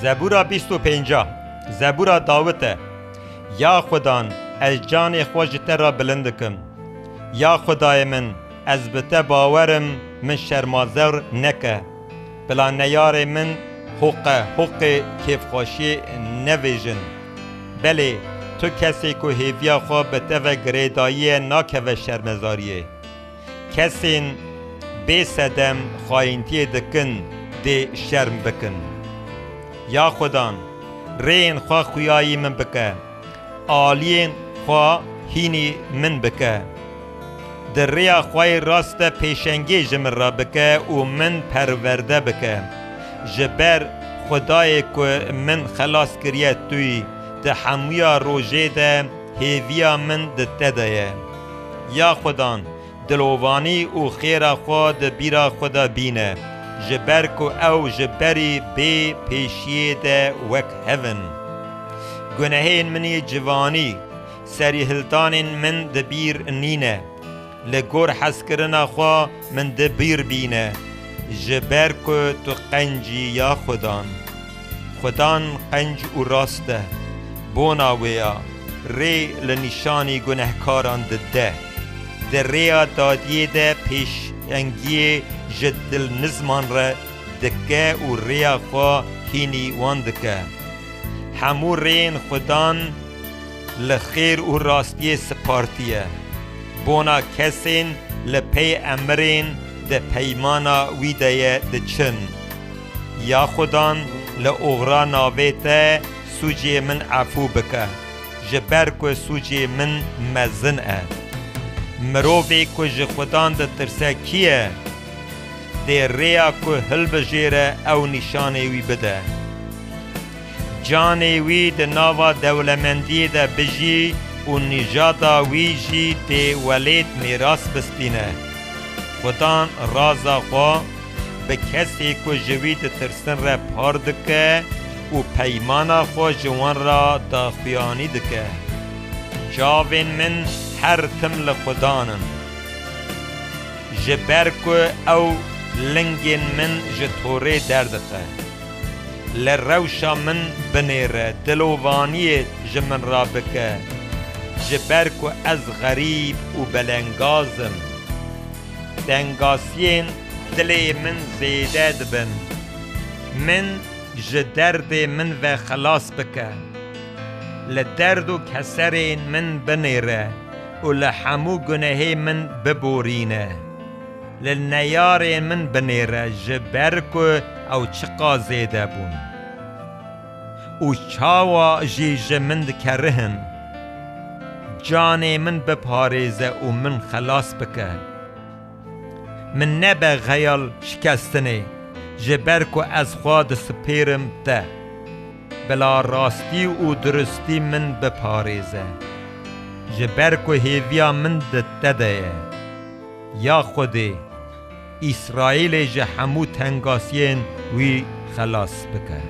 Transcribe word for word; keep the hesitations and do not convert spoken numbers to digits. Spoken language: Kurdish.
Zebûra bîst û pênc. Zebûra Dawid e. Ya Xudan, ez canê xwe ji te re bilind dikim. Ya Xwedayê min, ez bi te bawer im, min şermazer neke. Bila neyarê min hoqe hoqê kêfxweşiyê nevêjin. Belê, tu kesê ku hêviya xwe bi te ve girêdayiye nakeve şermezariyê. Kesên bê sedem xayîntiyê dikin, dê şerm bikin. Ya Xudan, rêyên xwe xuyayî min bike, aliyên xwe hînî min bike. Di rêya xwe yê rast de pêşengê ji min re bike û min perwerde bike. Ji ber Xwedayê ku min xelas kiriye tu yî, di hemûya rojê de hêviya min di te de ye. Ya Xudan, dilovanî û xêra xwe di bîra xwe de bîne, ji ber ku ew ji berî bê pêşiyê de wek hev in. Gunehên min yê civanî, serîhildanên min di bîr nîne. Li gor hezkirina xwe min di bîr bîne, ji ber ku tu qenc î, ya Xudan. Xudan qenc û rast e. Bona wê ya, rê li nîşanî gunehkaran dide. Di rêya dadiyê de pêşengiyê ji dilnizman re dike û rêya xwe hînî wan dike. Hemû rêyên Xudan li xêr û rastiyê sipartiye. Bona kesên li pey emirên di peymana wî de ye diçin. Ya Xudan, li oxira navê te sûcê min efû bike, ji ber ku sûcê min mezin e. Mirovê ku ji Xudan ditirse kî ye? Dê rêya ku hilbijêre ew nîşanê wî bide. Canê wî di nava dewlemendiyê de bijî û nîjada wî jî dê welêt mêras bistîne. Xudan raza xwe bi kesê ku ji wî ditirsin re par dike û peymana xwe ji wan re daxuyanî dike. Çavên min her tim li Xudan in. Ji ber ku ew lingên min ji torê derdixe. Li rewşa min binêre, dilovaniyê ji min re bike, ji ber ku ez xerîb û belengaz im. Tengasiyên dilê min zêde dibin. Min ji derdê min ve xelas bike. Li derd û keserên min binêre û li hemû gunehê min biborîne. Li neyarên min binêre, ji ber ku ew çiqas zêde bûn û çawa jî ji min dikerihin. Canê min biparêze û min xelas bike. Min nebe xeyal şikestinê, ji ber ku ez xwe dispêrim te. Bila rastî û durustî min biparêze, ji ber ku hêviya min di te de ye. Ya Xwedê, Îsraîlê ji hemû tengasiyên wî xelas bike.